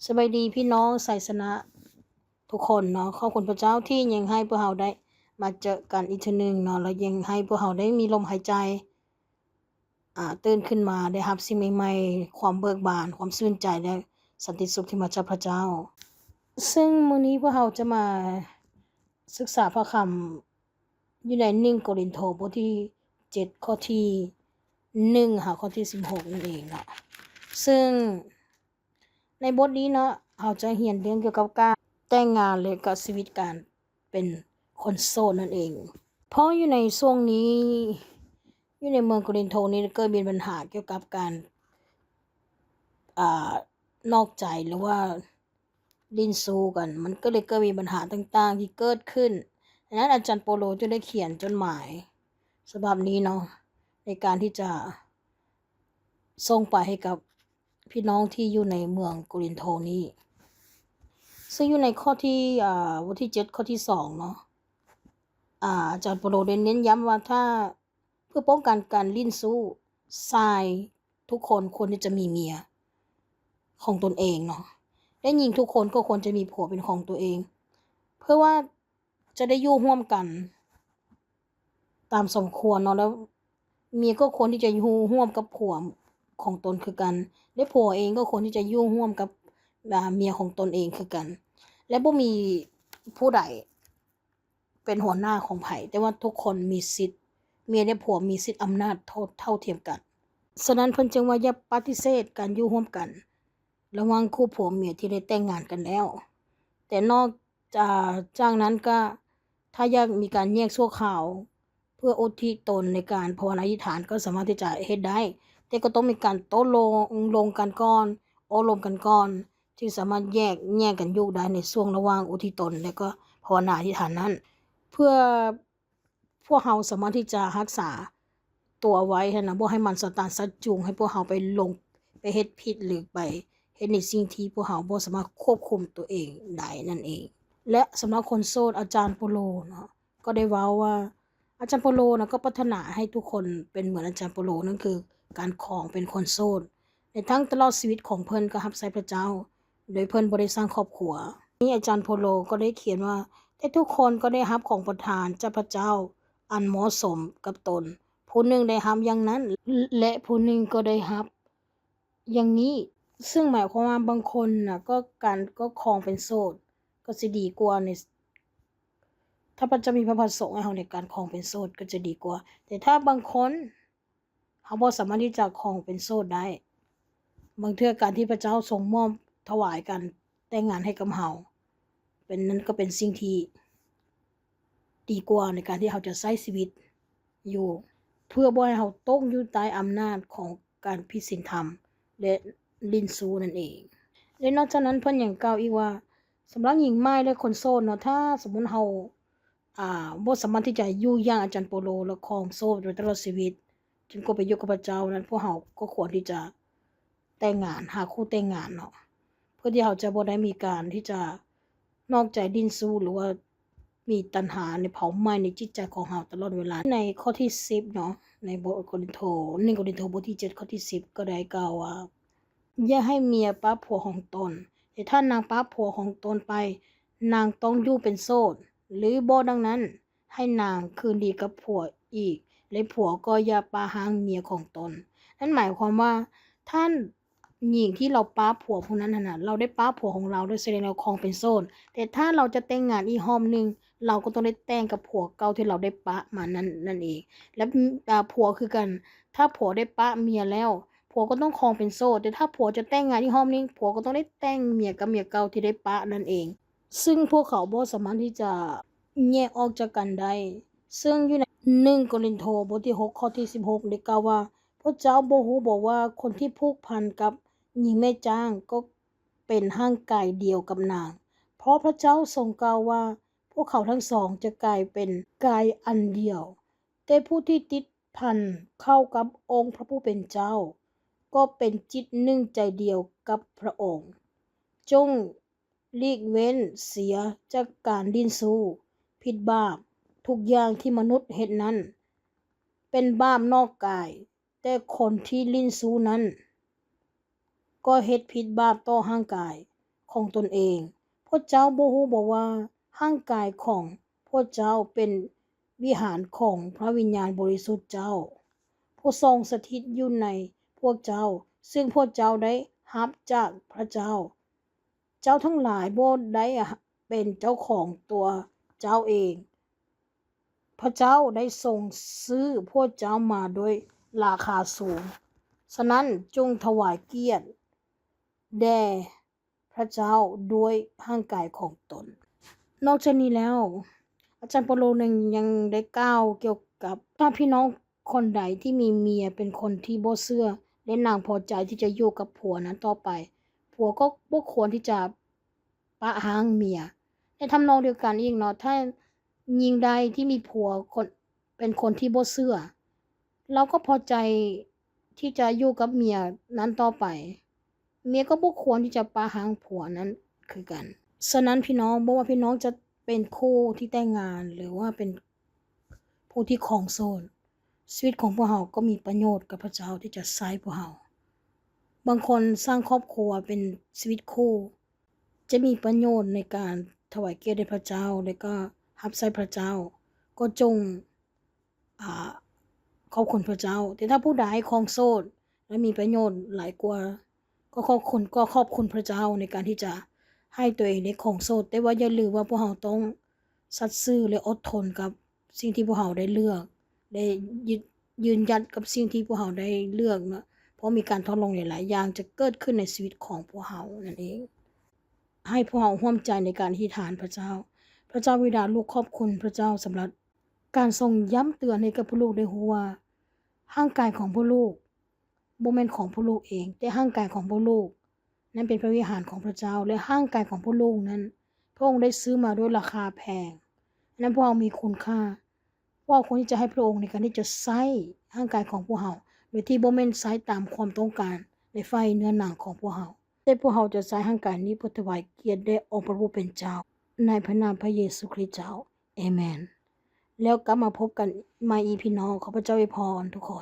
ສະບາຍດີພີ່ນ້ອງໄຊຊະນະທຸກຄົນເນາະ. ຂອບຄຸນພະເຈົ້າທີ່ຍັງໃຫ້ພວກເຮົາໄດ້ມາເຈີກັນອີກເທື່ອໜຶ່ງເນາະ ແລະ ຍັງໃຫ້ພວກເຮົາໄດ້ມີລົມຫາຍໃຈ ອາ ຕື່ນຂຶ້ນມາ ໄດ້ຮັບສິ່ງໃໝ່ໆ ຄວາມເບີກບານ ຄວາມຊື່ນໃຈ ແລະ ສັນຕິສຸກທີ່ມາຈາກພະເຈົ້າ. ເຊິ່ງມື້ນີ້ພວກເຮົາຈະມາສຶກສາພະຄຳ ຢູ່ໃນໜຶ່ງໂກລິນໂທ ບົດທີເຈັດ ຂໍ້ທີໜຶ່ງ ຫາຂໍ້ທີສິບຫົກນັ້ນເອງເນາະ. ເຊິ່ງໃນບົດນີ້ເນາະ ເຮົາຈະຮຽນເລື່ອງກ່ຽວກັບການແຕ່ງງານ ແລະ ກໍຊີວິດການເປັນຄົນໂສດນັ້ນເອງ. ເພາະຢູ່ໃນຊ່ວງນີ້ ຢູ່ໃນເມືອງໂກລິນໂທນີ້ ເກີດມີບັນຫາກ່ຽວກັບການ ອ່າ ນອກໃຈ ຫຼືວ່າ ຫຼິ້ນຊູ້ກັນ ມັນກໍເລີຍເກີດມີບັນຫາຕ່າງໆທີ່ເກີດຂຶ້ນ. ດັ່ງນັ້ນ ອາຈານໂປໂລຈຶ່ງໄດ້ຂຽນຈົດໝາຍສະບັບນີ້ເນາະ ໃນການທີ່ຈະສົ່ງໄປໃຫ້ກັບພີ່ນ້ອງທີ່ຢູ່ໃນເມືອງໂກລິນໂທນີ້. ເຊິ່ງຢູ່ໃນຂໍ້ທີ່ ອ່າ ບົດທີເຈັດ ຂໍ້ທີສອງເນາະ ອາ ອາຈານໂປໂລໄດ້ເນັ້ນຢ້ຳວ່າ ຖ້າ ເພື່ອປ້ອງກັນການຫຼິ້ນຊູ້, ຊາຍທຸກຄົນຄວນທີ່ຈະມີເມຍຂອງຕົນເອງເນາະ ແລະ ຍິງທຸກຄົນກໍຄວນຈະມີຜົວເປັນຂອງຕົວເອງ ເພື່ອວ່າຈະໄດ້ຢູ່ຮ່ວມກັນຕາມສົມຄວນເນາະ ແລ້ວເມຍກໍຄວນທີ່ຈະຢູ່ຮ່ວມກັບຜົວຂອງຕົນຄືກັນ ແລະ ຜົວເອງກໍຄວນທີ່ຈະຢູ່ຮ່ວມກັບ ອາ ເມຍຂອງຕົນເອງຄືກັນ ແລະ ບໍ່ມີຜູ້ໃດ ເປັນຫົວໜ້າຂອງໃຜ, ແຕ່ວ່າທຸກຄົນມີສິດ, ເມຍແລະຜົວມີສິດອຳນາດເທົ່າ, ເທົ່າທຽມກັນ. ສະນັ້ນເພິ່ນຈຶ່ງວ່າຢ່າປະຕິເສດການຢູ່ຮ່ວມກັນລະຫວ່າງຄູ່ຜົວເມຍທີ່ໄດ້ແຕ່ງງານກັນແລ້ວ. ແຕ່ນອກຈາ, ຈາກນັ້ນກໍ ຖ້າຢາກມີການແຍກຊົ່ວຄາວ ເພື່ອອຸທິດຕົນໃນການພາວະນາອະທິຖານ ກໍສາມາດທີ່ຈະເຮັດໄດ້, ແຕ່ກໍຕ້ອງມີການຕົກລົງ, ລົງກັນກ່ອນ, ໂອ້ລົມກັນກ່ອນ, ຈຶ່ງສາມາດແຍກ, ແຍກກັນຢູ່ໄດ້ໃນຊ່ວງລະຫວ່າງອຸທິດຕົນ ແລະ ກໍພາວະນາອະທິຖານນັ້ນ ເພື່ອພວກເຮົາສາມາດທີ່ຈະຮັກສາຕົວໄວ້ຫັ້ນນະ, ບໍ່ໃຫ້ມານຊາຕານຊັກຈູງໃຫ້ພວກເຮົາໄປລົງ, ໄປເຮັດຜິດ ຫຼື ໄປເຮັດໃນສິ່ງທີ່ພວກເຮົາບໍ່ສາມາດຄວບຄຸມຕົວເອງໄດ້ນັ້ນເອງ. ແລະ ສຳລັບຄົນໂສດ, ອາຈານໂປໂລເນາະ ກໍໄດ້ເວົ້າວ່າ ອາຈານໂປໂລນະ ກໍປາດຖະໜາໃຫ້ທຸກຄົນເປັນເໝືອນອາຈານໂປໂລ, ນັ້ນຄືການຄອງເປັນຄົນໂສດ ໃນທັງຕະຫຼອດຊີວິດຂອງເພິ່ນກໍຮັບໃຊ້ພະເຈົ້າ ໂດຍເພິ່ນບໍ່ໄດ້ສ້າງຄອບຄົວ. ນີ້ອາຈານໂປໂລກໍໄດ້ຂຽນວ່າ ແຕ່ທຸກຄົນກໍໄດ້ຮັບຂອງປະທານຈາກພະເຈົ້າອັນເໝາະສົມກັບຕົນ, ຜູ້ໜຶ່ງໄດ້ຮັບຢ່າງນັ້ນ ແລະ ຜູ້ໜຶ່ງກໍໄດ້ຮັບ ຢ່າງນີ້ ເຊິ່ງໝາຍຄວາມວ່າບາງຄົນນະ ກໍການ ກໍຄອງເປັນໂສດກໍຊິດີກວ່າໃນ ຖ້າພະເຈົ້າມີພະປະສົງໃຫ້ເຮົາໃນການຄອງເປັນໂສດກໍຈະດີກວ່າ. ແຕ່ຖ້າບາງຄົນເຮົາບໍ່ສາມາດທີ່ຈະຄອງເປັນໂສດໄດ້, ບາງເທື່ອການທີ່ພະເຈົ້າຊົງມອບຖວາຍການແຕ່ງງານໃຫ້ກັບເຮົາ ເປັນ ນັ້ນກໍເປັນສິ່ງທີ່ ດີກວ່າໃນການທີ່ເຮົາຈະໃຊ້ຊີວິດຢູ່ ເພື່ອບໍ່ໃຫ້ເຮົາຕົກຢູ່ໃຕ້ອຳນາດຂອງການຜິດສິນທຳ ແລະ ຫຼິ້ນຊູ້ນັ້ນເອງ. ແລະ ນອກຈາກນັ້ນເພິ່ນຍັງກ່າວອີກວ່າ ສຳລັບຍິງໃໝ່ ແລະ ຄົນໂສດເນາະ, ຖ້າສົມມຸດເຮົາ ອາ ບໍ່ສາມາດທີ່ຈະຢູ່ຢ່າງອາຈານໂປໂລ ແລະ ຄອງໂສດໄປຕະຫຼອດຊີວິດ ຈົນກວ່າໄປຢູ່ກັບພະເຈົ້ານັ້ນ, ພວກເຮົາກໍຄວນທີ່ຈະແຕ່ງງານ, ຫາຄູ່ແຕ່ງງານເນາະ, ເພື່ອທີ່ເຮົາຈະບໍ່ໄດ້ມີການທີ່ຈະນອກໃຈ, ຫຼິ້ນຊູ້ ຫຼືວ່າມີຕັນຫາໃນເຜົາໄໝ້ໃນຈິດໃຈຂອງເຮົາຕະຫຼອດເວລາ. ໃນຂໍ້ທີສິບເນາະ, ໃນບົດໂກລິນໂທ, ໜຶ່ງໂກລິນໂທ ບົດທີເຈັດ ຂໍ້ທີສິບ ກໍໄດ້ກ່າວວ່າ ຢ່າໃຫ້ເມຍປະຜົວຂອງຕົນ, ແຕ່ຖ້ານາງປະຜົວຂອງຕົນໄປ, ນາງຕ້ອງຢູ່ເປັນໂສດ, ຫຼື ບໍ່ດັ່ງນັ້ນ, ໃຫ້ນາງຄືນດີກັບຜົວອີກ ແລະ ຜົວກໍຢ່າປະຮ່າງເມຍຂອງຕົນ. ນັ້ນໝາຍຄວາມວ່າ ທ່ານຍິງທີ່ລາວປະຜົວຜູ້ນັ້ນຫັ້ນນະ, ລາວໄດ້ປະຜົວຂອງລາວ ໂດຍສະແດງລາວຄອງເປັນໂສດ, ແຕ່ຖ້າລາວຈະແຕ່ງງານອີກຮອບໜຶ່ງ, ລາວກໍຕ້ອງໄດ້ແຕ່ງກັບຜົວເກົ່າທີ່ລາວໄດ້ປະມານັ້ນ, ນັ້ນເອງ. ແລະ ອາ ຜົວຄືກັນ, ຖ້າຜົວໄດ້ປະເມຍແລ້ວ, ຜົວກໍຕ້ອງຄອງເປັນໂສດ, ແຕ່ຖ້າຜົວຈະແຕ່ງງານອີກຮອບໜຶ່ງ, ຜົວກໍຕ້ອງໄດ້ແຕ່ງເມຍກັບເມຍເກົ່າທີ່ໄດ້ປະນັ້ນເອງ. ຊຶ່ງພວກເຂົາບໍ່ສາມາດທີ່ຈະແຍກອອກຈາກກັນໄດ້. ຊຶ່ງຢູ່ໃນໜຶ່ງໂກລິນໂທ ບົດທີຫົກ ຂໍ້ທີສິບຫົກ ໄດ້ກ່າວວ່າ, ພວກເຈົ້າບໍ່ຮູ້ບໍວ່າຄົນທີ່ຜູກພັນກັບຍິງແມ່ຈ້າງກໍເປັນຮ່າງກາຍດຽວກັບນາງ? ເພາະພະເຈົ້າຊົງກ່າວວ່າ, ພວກເຂົາທັງສອງຈະກາຍເປັນກາຍອັນດຽວ. ແຕ່ຜູ້ທີ່ຕິດພັນເຂົ້າກັບອົງພະຜູ້ເປັນເຈົ້າ ກໍເປັນຈິດໜຶ່ງໃຈດຽວກັບພະອົງ. ຈົ່ງຫຼີກເວັ້ນເສຍຈາກການຫຼິ້ນຊູ້, ຜິດບາບ. ທຸກຢ່າງທີ່ມະນຸດເຮັດນັ້ນ ເປັນບາບນອກກາຍ, ແຕ່ຄົນທີ່ຫຼິ້ນຊູ້ນັ້ນ ກໍເຮັດຜິດບາບຕໍ່ຮ່າງກາຍຂອງຕົນເອງ. ພວກເຈົ້າບໍ່ຮູ້ບໍວ່າຮ່າງກາຍຂອງພວກເຈົ້າເປັນວິຫານຂອງພະວິນຍານບໍລິສຸດເຈົ້າ ຜູ້ຊົງສະຖິດຢູ່ໃນພວກເຈົ້າ ຊຶ່ງພວກເຈົ້າໄດ້ຮັບຈາກພະເຈົ້າ? ເຈົ້າທັງຫຼາຍບໍ່ໄດ້ເປັນເຈົ້າຂອງຕົວເຈົ້າເອງ. ພະເຈົ້າໄດ້ຊົງຊື້ພວກເຈົ້າມາດ້ວຍລາຄາສູງ. ສະນັ້ນ, ຈົ່ງຖວາຍກຽດແດ່ພະເຈົ້າດ້ວຍຮ່າງກາຍຂອງຕົນ. ນອກຈາກນີ້ແລ້ວ, ອາຈານເປາໂລຍັງໄດ້ກ່າວກ່ຽວກັບ ຖ້າພີ່ນ້ອງຄົນໃດທີ່ມີເມຍເປັນຄົນທີ່ບໍ່ເຊື່ອ ແລະ ນາງພໍໃຈທີ່ຈະຢູ່ກັບຜົວນັ້ນຕໍ່ໄປ, ຜົວກໍບໍ່ຄວນທີ່ຈະປະຮ້າງເມຍ. ໃນທຳນອງດຽວກັນອີກເນາະ, ຖ້າຍິງໃດທີ່ມີຜົວຄົນ ເປັນຄົນທີ່ບໍ່ເຊື່ອ, ລາວກໍພໍໃຈທີ່ຈະຢູ່ກັບເມຍນັ້ນຕໍ່ໄປ, ເມຍກໍບໍ່ຄວນທີ່ຈະປະຮ້າງຜົວນັ້ນຄືກັນ. ສະນັ້ນພີ່ນ້ອງ, ບໍ່ວ່າພີ່ນ້ອງຈະເປັນຄູ່ທີ່ແຕ່ງງານ ຫຼືວ່າເປັນຜູ້ທີ່ຄອງໂສດ, ຊີວິດຂອງພວກເຮົາກໍມີປະໂຫຍດກັບພະເຈົ້າທີ່ຈະໃຊ້ພວກເຮົາ. ບາງຄົນສ້າງຄອບຄົວເປັນຊີວິດຄູ່ ຈະມີປະໂຫຍດໃນການຖວາຍກຽດແດ່ພະເຈົ້າ ແລະ ກໍຮັບໃຊ້ພະເຈົ້າ, ກໍຈົ່ງ ອາ ຂອບຄຸນພະເຈົ້າ. ແຕ່ຖ້າຜູ້ໃດຄອງໂສດ ແລະ ມີປະໂຫຍດຫຼາຍກວ່າ, ກໍຂອບຄຸນ, ກໍຂອບຄຸນພະເຈົ້າໃນການທີ່ຈະໃຫ້ຕົວເອງໄດ້ຄອງໂສດ. ແຕ່ວ່າຢ່າລືມວ່າພວກເຮົາຕ້ອງສັດຊື່ ແລະ ອົດທົນກັບສິ່ງທີ່ພວກເຮົາໄດ້ເລືອກ ໄດ້ຍຶດ ຢືນຢັດກັບສິ່ງທີ່ພວກເຮົາໄດ້ເລືອກເນາະ, ເພາະມີການທົດລອງຫຼາຍໆຢ່າງຈະເກີດຂຶ້ນໃນຊີວິດຂອງພວກເຮົານັ້ນເອງ. ໃຫ້ພວກເຮົາຮ່ວມໃຈໃນການອະທິຖານພະເຈົ້າ. ພະເຈົ້າບິດາ, ລູກຂອບຄຸນພະເຈົ້າສຳລັບການຊົງຢ້ຳເຕືອນໃຫ້ກັບພວກລູກໄດ້ຮູ້ວ່າ ຮ່າງກາຍຂອງພວກລູກບໍ່ແມ່ນຂອງພວກລູກເອງ, ແຕ່ຮ່າງກາຍຂອງພວກລູກນັ້ນເປັນພະວິຫານຂອງພະເຈົ້າ, ແລະ ຮ່າງກາຍຂອງພວກລູກນັ້ນ ພະອົງໄດ້ຊື້ມາດ້ວຍລາຄາແພງ. ສະນັ້ນ ພວກເຮົາມີຄຸນຄ່າ. ພວກເຮົາຄວນທີ່ຈະໃຫ້ພະອົງໃນການທີ່ຈະໃຊ້ຮ່າງກາຍຂອງພວກເຮົາ ໂດຍທີ່ບໍ່ແມ່ນໃຊ້ຕາມຄວາມຕ້ອງການ ແລະ ໄຟເນື້ອໜັງຂອງພວກເຮົາ, ແຕ່ພວກເຮົາຈະໃຊ້ຮ່າງກາຍນີ້ເພື່ອຖວາຍກຽດແດ່ອົງພະຜູ້ເປັນເຈົ້າ, ໃນພະນາມພະເຢຊູຄຣິດເຈົ້າ. ເອເມນ. ແລ້ວກັບມາພົບກັນໃໝ່ອີກພີ່ນ້ອງ. ຂໍພະເຈົ້າອວຍພອນທຸກຄົນ.